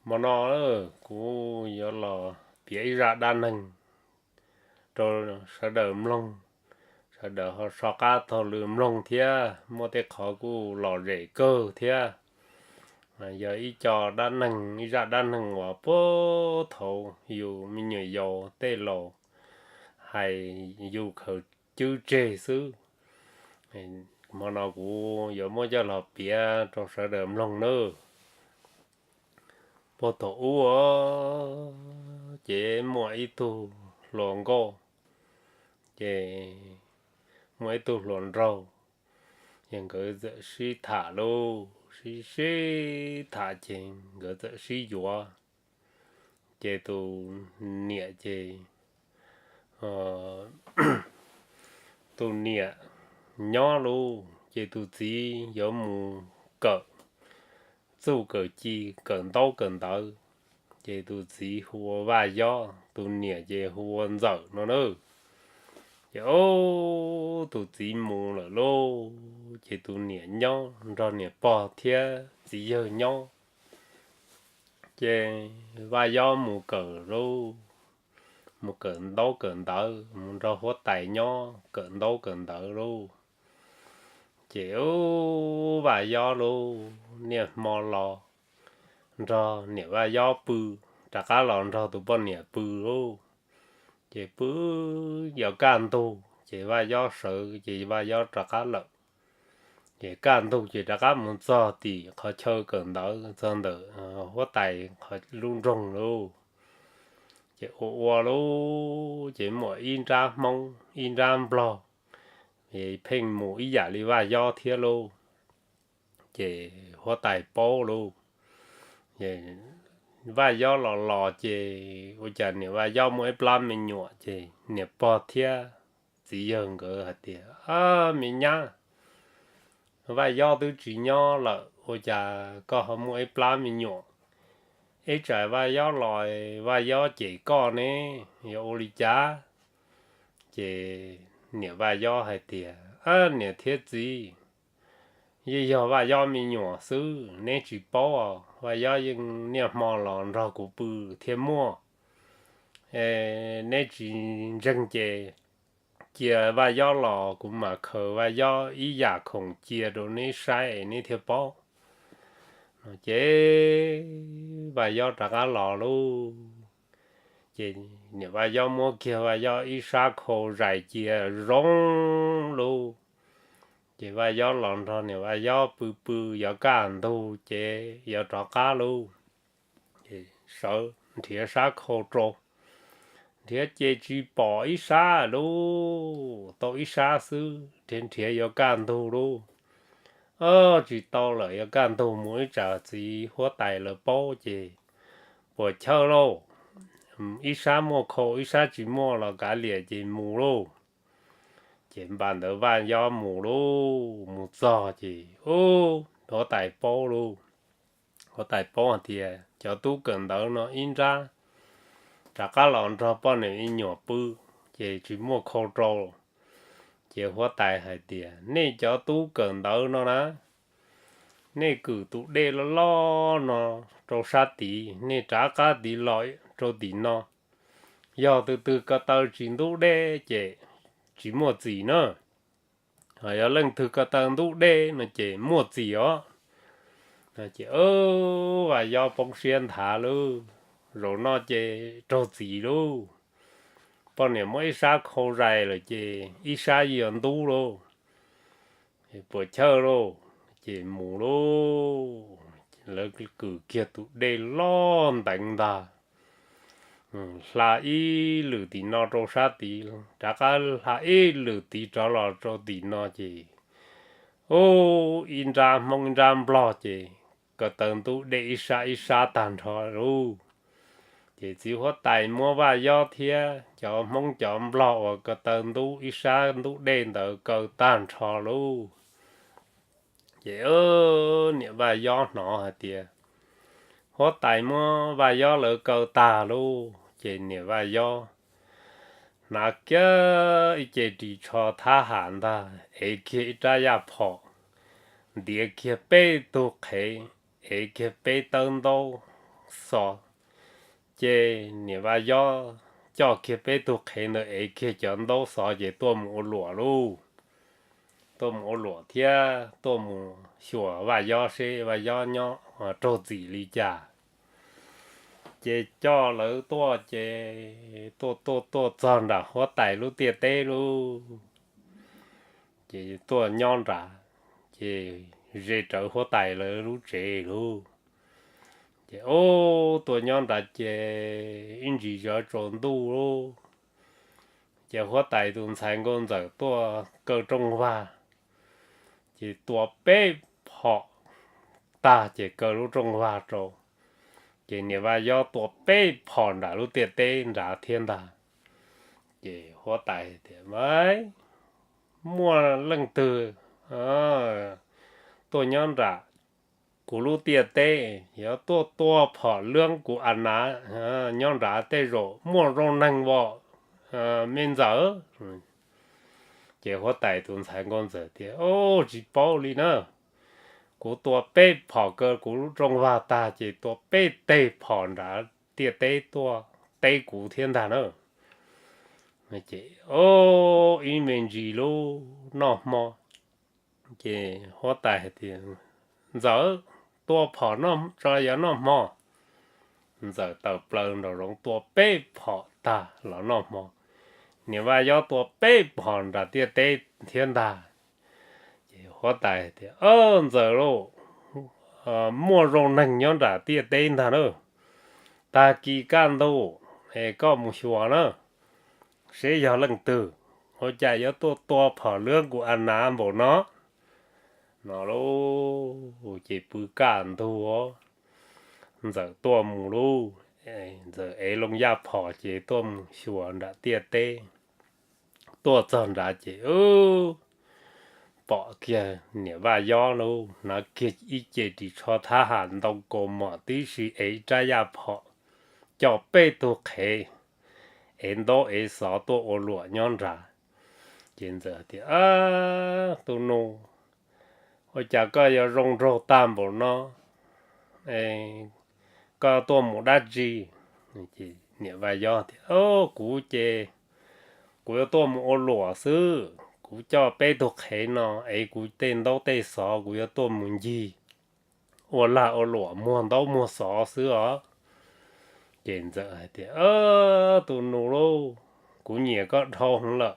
Hmo no kuv yuav los piav ib zaj dab neeg rau sawv daws mloog, sawv daws ho so qab taug lw mloog thiab, muaj tej qhov kuj lom zem kawg thiab. Yog ib co dab neeg, ib zaj dab neeg uas puag thaum yus me nyuam yaus tej laus hais yus khaws cwb tseg xwb. Hmo no kuv yuav muab coj los piav rau sawv daws mloog nawb. Puag thaum ub ces muaj ib tug hluas nkauj, ces muaj ib tug hluas nraug, ces nkawd txawm sib tham lauj, sib sib tham ces nkawd txawm sib yuav. Ces tus niam ces tus niam nyob lauj, ces tus txiv yuav mus kawm txuj kawm ci, kawm ntaub kawm ntawv. Ces tus txiv hu ua Vaj Yob, tus niam ces hu ua Ntxawm no na. Ces tus txiv mus lawm lauj, ces tus niam nyob nrog niam pog thiab txiv yawg nyob. Ces Vaj Yob mus kawm lauj, mus kawm ntaub kawm ntawv, mus nrog huab tais nyob kawm ntaub kawm ntawv lauj. Ces ub, Vaj Yob lauj, niaj hmo los nrog niam Vaj Yob pw, rov qab los nrog tus poj niam pw lauj. Ces pw yuav kaj ntug ces Vaj Yob sawv ces Vaj Yob rov qab lawm. Ces kaj ntug ces rov qab mus txog tim qhov chaw kawm ntawv, txog ntawm huab tais qhov lub nroog lauj. Ces ua ua lauj, ces muaj ib nrab Hmoob ib nrab Nplog, pheej mus ib yam li Vaj Yob thiab lauj. Ces huab tais paub lauj, Vaj Yob los los ces ua cas niam Vaj Yob muaj ib plab me nyuam, ces niam pog thiab txiv yawg nkawd hais tias, Me nyab, Vaj Yob twb tsis nyob lawm, ua cas koj ho muaj ib plab me nyuam? Ib tsam Vaj Yob los Vaj Yob cem koj ne, yuav ua li cas? Ces niam Vaj Yob hais tias, Niam thiab txiv, yeej yog Vaj Yob me nyuam xwb, neb tsis paub os. Vaj Yob yeej niaj hmo los nrog kuv pw thiaj muaj. Neb tsis ntseeg ces cia Vaj Yob los kuv mam khaws Vaj Yob ib yam khoom cia rau neb saib es neb thiaj paub. Ces Vaj Yob rov qab los lauj, ces niam Vaj Yob muab kiag Vaj Yob ib sab khau zais cia zoo lauj. Ces Vaj Yob los nrog niam Vaj Yob pw pw yuav kaj ntug ces yuav rov qab lauj. Sawv nrhiav sab khau rau, nrhiav ces tsis pom ib sab lauj, tau ib sab xwb, nrhiav nrhiav yuav kaj ntug lauj. Tsis tau lawm, yuav kaj ntug mus ib tsam txiv huab tais lawv paub ces puas chawj lauj. Ib sab muaj khau ib sab tsis muaj los kav liam ces mus lauj. Ces npaum ntawd Vaj Yob mus lauj, mus txog ces ub, huab tais paub lauj. Huab tais paub hais tias cov tub kawm ntawv no ib nrab rov qab los nrog poj niam me nyuam pw, ces tsis muaj khau rau. Ces huab tais hais tias, Nej cov tub kawm ntawv no na, nej kwm tus dej loj loj no rau sab tid, nej rov qab tid los rau tim no. Yog tus twg ko taw tsis ntub dej ces tsis muaj txim na. Yog leej twg ko taw ntub dej no ces muaj txim os. Ces Vaj Yob poob siab nthav lauj, zaum no ces raug txim lauj. Poj niam muab ib sab khau zais lawm ces ib sab yuav ntub lauj. Puas chawj lauj, ces mus lauj. Lawv kwm kiag tus dej loj nteev ntag, hla ib lwm tim no rau sab tid, rov qab hla ib lwm tid rov los rau tim no ces ub, ib nrab Hmoob ib nrab Nplog ces ko taw ntub dej ib sab ib sab tag nrho lauj. Ces txiv huab tais muab Vaj Yob thiab cov Hmoob cov Nplog uas ko taw ntub ib sab ntub dej ntawd kaw tag nrho lauj. Ces niam Vaj Yob hnov hais tias huab tais muab Vaj Yob lawv kaw tag lauj, ces niam Vaj Yob hnav kiag ib ce ris tsho thab ham ntag, ev kiag ib rab yaj phom, ntiav kiag peb tug qhev, ev kiag peb tawb ntaub, xov. Ces niam Vaj Yob coj kiag peb tug qhev ntawd ev kiag cov ntaub xov ces tuaj mus ua luam lauj. Tuaj mus ua luam thiab tuaj mus xyuas Vaj Yob seb Vaj Yob nyob raug txim li cas. Ces coj lawv tuaj ces tuaj tuaj tuaj txog nram huab tais lub tiaj teb lauj. Ces tuaj nyob nrad, ces ze rawv huab tais lawv lub tsev lauj. Ces ub, tuaj nyob nrad ces ib ntsis zov tsaus ntuj lauj, ces huab tais tus ntxhais nkauj ntxawm tuaj kaw rooj vag, ces tua peb phom tag ces kaw lub rooj vag rau. Ces niam Vaj Yob tua peb phom nram lub tiaj teb nrad thiab ntag. Ces huab tais tias, Muaj leej twg tuaj nyob nram kuv lub tiaj teb yuav tuaj tua phom lwb kuv a nav nyob nrad tej zaum muaj zoo neeg as, me ntxawm? Ces huab tais tus ntxhais nkauj ntxawm tias, Ub, tsis paub li na. Kuv tua peb phom kaw kuv lub rooj vag tag ces tua peb teg phom nrad tiaj teb tuaj teb kuv thiab ntag na. Ces ib me ntsis lub noj hmo, ces huab tais hais tias, Ntxawm, tua phom tso yog noj hmo. Ntxawm tawm plaws nraum zoov tua peb phom tag los noj hmo. Niam Vaj Yob tua peb phom nram tiaj teb thiab ntag. Ces huab tais tias, Ntxawm lauj, muaj zoo neeg nyob nram tiaj teb ntag na. Tag kis kaj ntug es koj mus xyuas na, seb yog leej twg, ua cas yuav tuaj tua phom lwb kuv a nav npaum no. No lauj, ces pw kaj ntug, Ntxawm tuaj mus lauj. Ntxawm ev loo yaj phom ces tuaj mus xyuas nram tiaj teb. Tuaj txog nrad ces pom kiag niam Vaj Yob lauj, hnav kiag ib ce ris tsho thab ham ntoo kaus mom tib si, ev rab yaj phom, coj peb tug qhev, ev ntaub ev xov tuaj ua luam nyob nrad. Ces Ntxawm tias, Tus nus, ua cas koj yuav zoo nraug tag npaum no? Koj tuaj mus dab tsi? Niam Vaj Yob tias, Kuv ces kuv yuav tuaj mus ua luam xwb. Kuv coj peb tug qhev no es kuv tej ntaub tej xov kuv yuav tuaj mus ncig ua lag ua luam muag ntaub muag xov xwb os. Ces Ntxawm hais tias, Tus nus lauj, kuv nyiam koj dhau heev lawm,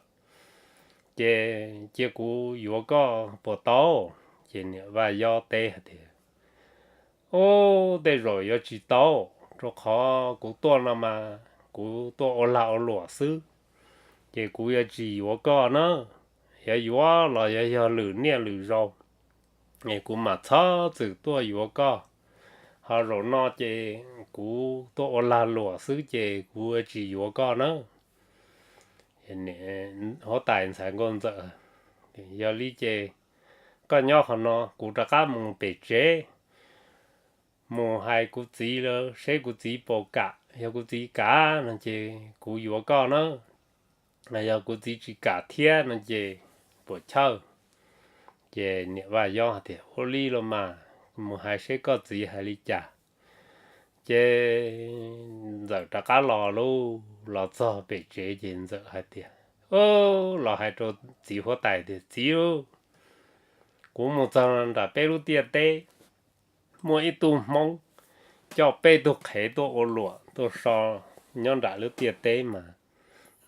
ces cia kuv yuav koj puas tau? Ces niam Vaj Yob teb hais tias, Ub, tej zaum yuav tsis tau, rau qhov kuv tuaj no mas kuv tuaj ua lag ua luam xwb, ces kuv yuav tsis yuav koj na. Yuav yuav los yuav yog lwm niaj lwm zaus, es kuv mam txhob txwm tuaj yuav koj. Ho zaum no ces kuv tuaj ua lag luam xwb ces kuv yuav tsis yuav koj na. Huab tais ntxhais nkauj ntxawm, Yog li ces koj nyob qhov no, kuv rov qab mus pem tsev, mus hais kuv txiv lawv seb kuv txiv puas kam. Yog kuv txiv kam no ces kuv yuav koj na, yog kuv txiv tsis kam thiab no ces puas chawj. Ces niam Vaj Yob tias, Ua li los mas, mus hais seb koj txiv hais li cas. Ces Ntxawm rov qab los lauj, los txog pem tsev ces Ntxawm hais tias, los hais rau txiv huab tais tias, Txiv, kuv mus txog nram peb lub tiaj teb, muaj ib tug Hmoob coj peb tug qhev tuaj ua luam tuaj so nyob nram lub tiaj teb mas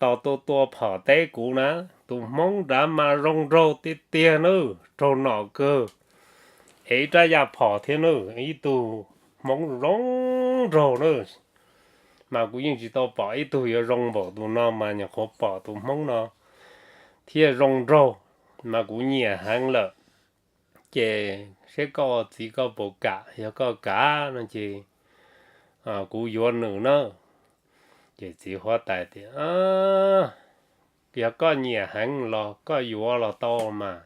tau tuaj tua phom teb kuv na. Tus Hmoob nrad mas zoo nraug tiag tiag nawb, raug nom kawg, ev rab yaj phom thiab nawb, ib tug Hmoob zoo nraug nawb. Mas kuv yeej tsis tau pom ib tug yuav zoo npaum tus no, mas nyuam qhuav pom tus Hmoob no thiaj zoo nraug, mas kuv nyiam heev lawm. Ces seb koj txiv koj puas kam, yog koj kam no ces kuv yuav nws na. Ces txiv huab tais tias, Yog koj nyiam heev los koj yuav los tau mas,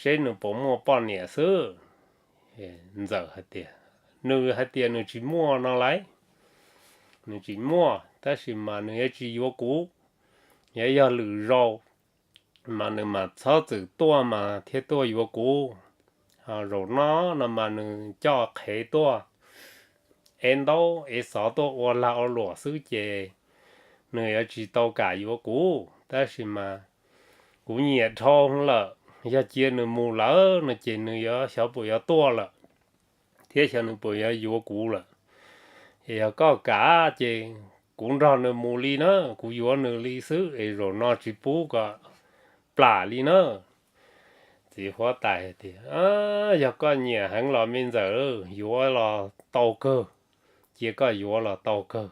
seb nws puas muaj poj niam xwb. Ntxawm hais tias, Nws hais tias nws tsis muaj no lauj. Nws tsis muaj, tab sis mas nws yuav tsis yuav kuv. Yog, yog lwm zaus mas nws mam txhob txwm tuaj mas thiaj tuaj yuav kuv. Zaum no no mas nws coj qhev tuaj, ev ntaub ev xov tuaj ua lag ua luam xwb ces nws yuav tsis tau kam yuav kuv, tab sis mas kuv nyiam dhau lawm, yog cia nws mus lawm no ces nws yuav xyov puas yuav tuaj lawm thiab xyov nws puas yuav yuav kuv lawm. Es yog koj kam ces kuv nrog nws mus li na, kuv yuav nws li xwb es zaum no tsis pub kom plam li na. Txiv huab tais tias, Yog koj nyiam heev los me ntxawm, yuav los tau kawg, cia koj yuav los tau kawg.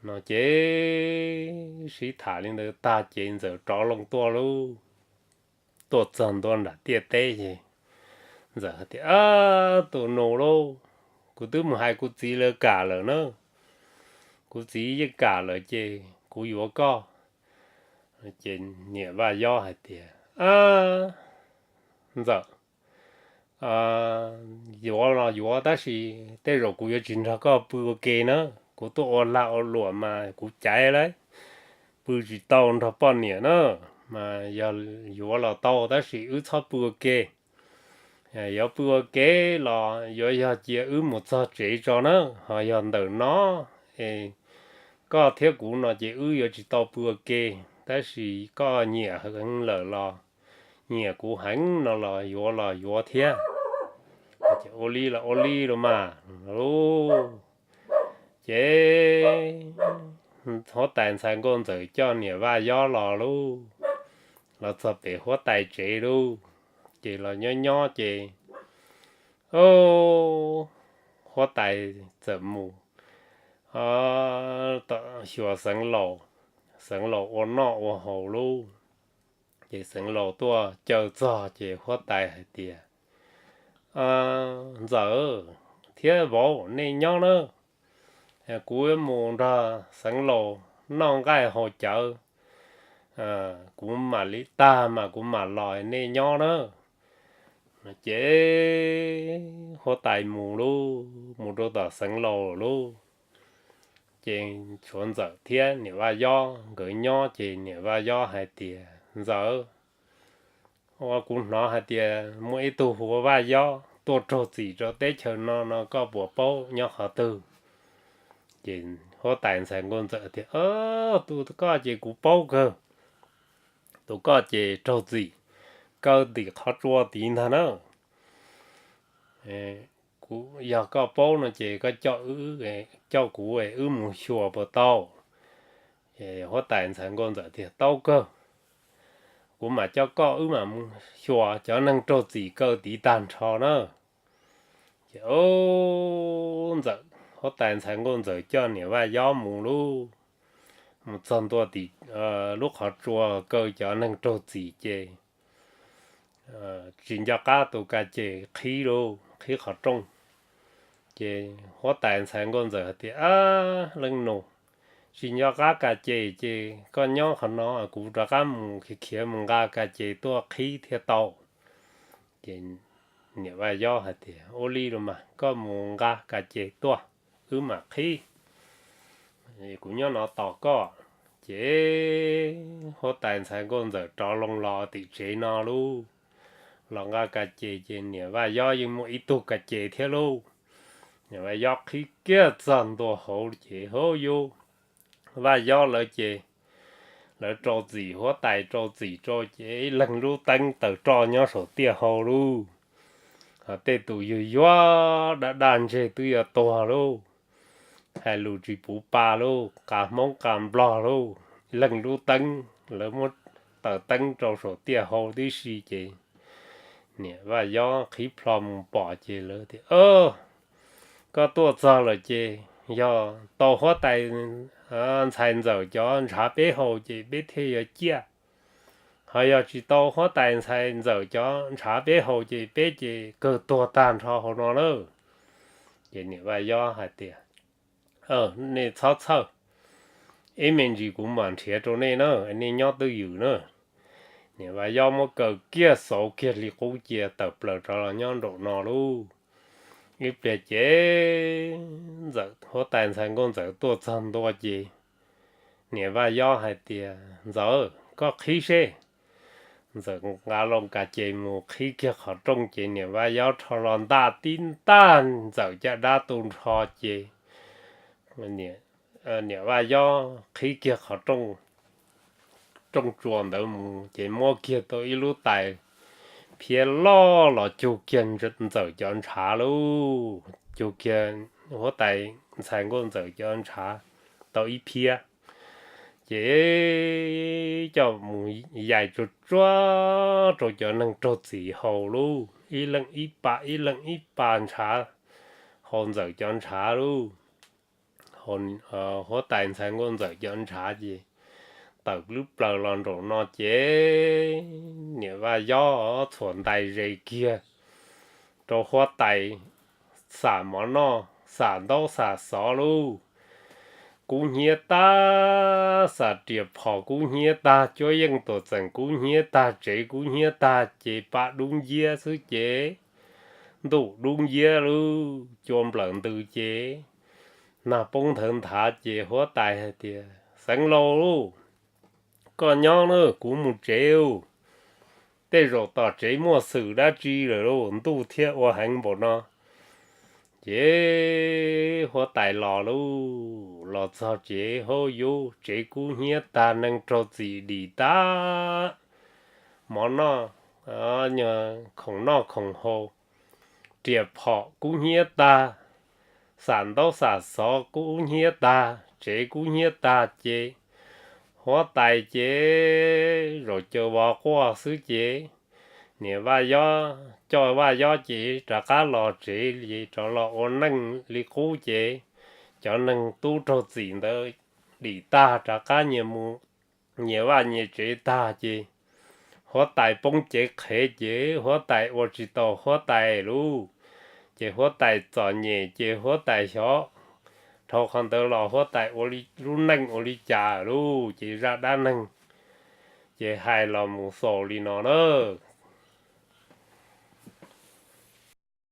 No ces sib tham li ntawd tag ces ntxawm rov loo tuaj lauj, tuaj txog ntua nram tiaj teb ces ntxawm tias, Tus nus lauj, kuv twb mus hais kuv txiv lawv kam lawm na, kuv txiv yeej kam lawm ces kuv yuav koj. Ces niam Vaj Yob hais tias, Ntxawm, yuav los yuav tab sis tej zaum kuv yuav tsis nrog koj pw ua ke na, kuv tuaj ua lag ua luam mas kuv caiv lawm, pw tsis tau nrog poj niam na, mas yog yuav los tau tab sis wb txhob pw ua ke. Yuav pw ua ke los yuav yog cia wb mus txog tsev tso na, ho yog ntawm no es koj thiab kuv no ces wb yuav tsis tau pw ua ke, tab sis koj nyiam heev lawm los, nyiam kuv heev no los yuav los yuav thiab. Ua li los ua li los mas lauj. Ces huab tais ntxhais nkauj ntxawm coj niam Vaj Yob los lauj, los txog pem huab tais tsev lauj, ces los nyob nyob ces huab tais txawm mus xyuas Xeev Laus, Xeev Laus ua noj ua haus lauj. Ces Xeev Laus tuaj caw txog ces huab tais hais tias, Ntxawm thiab vauv, nej nyob na, kuv mus nrog Xeev Laus noj nqaij haus cawv, kuv mam li tag mas kuv mam los, nej nyob na. Ces huab tais mus lauj, mus rau tom Xeev Laus lauj. Ces tshuav Ntxawm thiab niam Vaj Yob nkawd nyob ces niam Vaj Yob hais tias, Ntxawm, ua kuv hnov hais tias muaj ib tug hu ua Vaj Yob tuaj raug txim rau teb chaws no no, koj puas paub nyob qhov twg? Ces huab tais ntxhais nkauj ntxawm tias, Tus koj ces kuv paub kawg, tus koj ces raug txim kaw tim qhov tsua tid ntag na. Kuv, yog koj paub no ces koj coj, coj kuv wb mus xyuas puas tau? Huab tais ntxhais nkauj ntxawm tias, Tau kawg, kuv mam coj koj wb mam mus xyuas cov neeg raug txim kaw tid tag nrho na. Ces ntxawm, huab tais ntxhais nkauj ntxawm coj niam Vaj Yob mus lauj, mus txog ntua tim lub qhov tsua kaw cov neeg raug txim ces tsis nco qab tus ka ces qhib lauj, qhib qhov rooj. Ces huab tais ntxhais nkauj ntxawm hais tias, Leej nus, tsis nco qab ka ces, ces koj nyob qhov no, kuv rov qab mus khiav khiav mus nqa ka ces tuaj qhib thiaj tau. Ces niam Vaj Yob hais tias, Ua li los mas koj mus nqa ka ces tuaj, wb mam qhib, kuv nyob no tos koj. Ces huab tais ntxhais nkauj ntxawm rov loo los tim tsev no lauj, los nqa ka ces, ces niam Vaj Yob yeej muaj ib tug ka ces thiab lauj. Niam Vaj Yob qhib kiag txog ntua hauv ces hauv yus Vaj Yob lawv ces lawv rau txim, huab tais rau txim rau ces ib leeg lub teeb taws roj nyob saum tiaj hau lauj. Ho tej tus yuag yuag daj daj ntseg twb yuav tuag lauj, hais lus tsis puv pa lauj, qa Hmoob qa Nplog lauj, ib leeg lub teeb, lawv muab taws teeb rau saum tiaj hau tib si ces niam Vaj Yob qhib plho mus pom ces lawv tias, Koj tuaj txog lawm ces yog tau huab tais ntxhais ntxawm cov ntshav peb haus ces peb thiaj yuav ciaj. Ho yog tsis tau huab tais ntxhais ntxawm cov ntshav peb haus ces peb ces kawg tuag tag nrho hauv no lawm. Ces niam Vaj Yob hais tias, Nej txhob txhawj, ib me ntsis kuv mam nrhiav rau nej na, nej nyob twj ywm na. Niam Vaj Yob muab kaw kiag xauv kiag li qub cia tawm plaws rov los nyob nraum no lauj. Ib pliag ces ntxawm, huab tais ntxhais nkauj ntxawm tuaj txog ntua ces niam Vaj Yob hais tias, Ntxawm, koj qhib seb. Ntxawm nqa loo kas ces mus qhib kiag qhov rooj ces niam Vaj Yob rho hlo ntaj tib ntaj Ntxawm caj dab tu nrho ces niam Vaj Yob qhib kiag qhov rooj, rooj tsua ntawd mus ces muab kiag tau ib lub tais phiab loj los cug kiag Ntxawm cov ntshav lauj, cug kiag huab tais ntxhais nkauj Ntxawm cov ntshav tau ib phiab. Ces coj mus yais tsuag tsuag rau cov neeg raug txim haus lauj, ib leeg ib pas ib leeg ib pas ntshav, haus Ntxawm cov ntshav lauj. Huab tais ntxhais nkauj Ntxawm cov ntshav ces tawm plwb plaws los nraum no ces niam Vaj Yob txhuam ntais zes kiag rau huab tais, xam mov noj, xam ntaub xam xov lauj, kub hnyiab tag, xam riam phom kub hnyiab tag, cuab yeej tuam txeem kub hnyiab tag, tsev kub hnyiab tag ces paj dub nciab xwb ces ntuj dub nciab lauj, cua nplawm ntws ces nag poob nthawv nthav ces huab tais hais tias, Xeev Laus, koj nyob na, kuv mus tsev lauj, tej zaum tom tsev muaj xwm dab tsi lawm lauj, ntuj thiaj ua heev npaum no. Ces huab tais los lauj, los txog tsev hauj yub, tsev kub hnyiab tag, neeg raug txim dim tag, mov noj, khoom noj khoom haus, riam phom kub hnyiab tag, xam ntaub xam xov kub hnyiab tag, tsev kub hnyiab tag ces huab tais ces zaum caws vov quaj xwb ces niam Vaj Yob coj Vaj Yob ces rov qab los tsev li, rov los ua neej li qub ces cov neeg tub raug txim ntawd dim tag rov qab nyias mus nyias vaj nyias tsev tag ces huab tais poob cev qhev ces huab tais ua tsis tau huab tais lauj. Ces huab tais txom nyem ces huab tais xyov dhau qhov ntawd los huab tais ua lub neej ua li cas lauj. Ces zaj dab neeg ces hais los mus xaus li no na.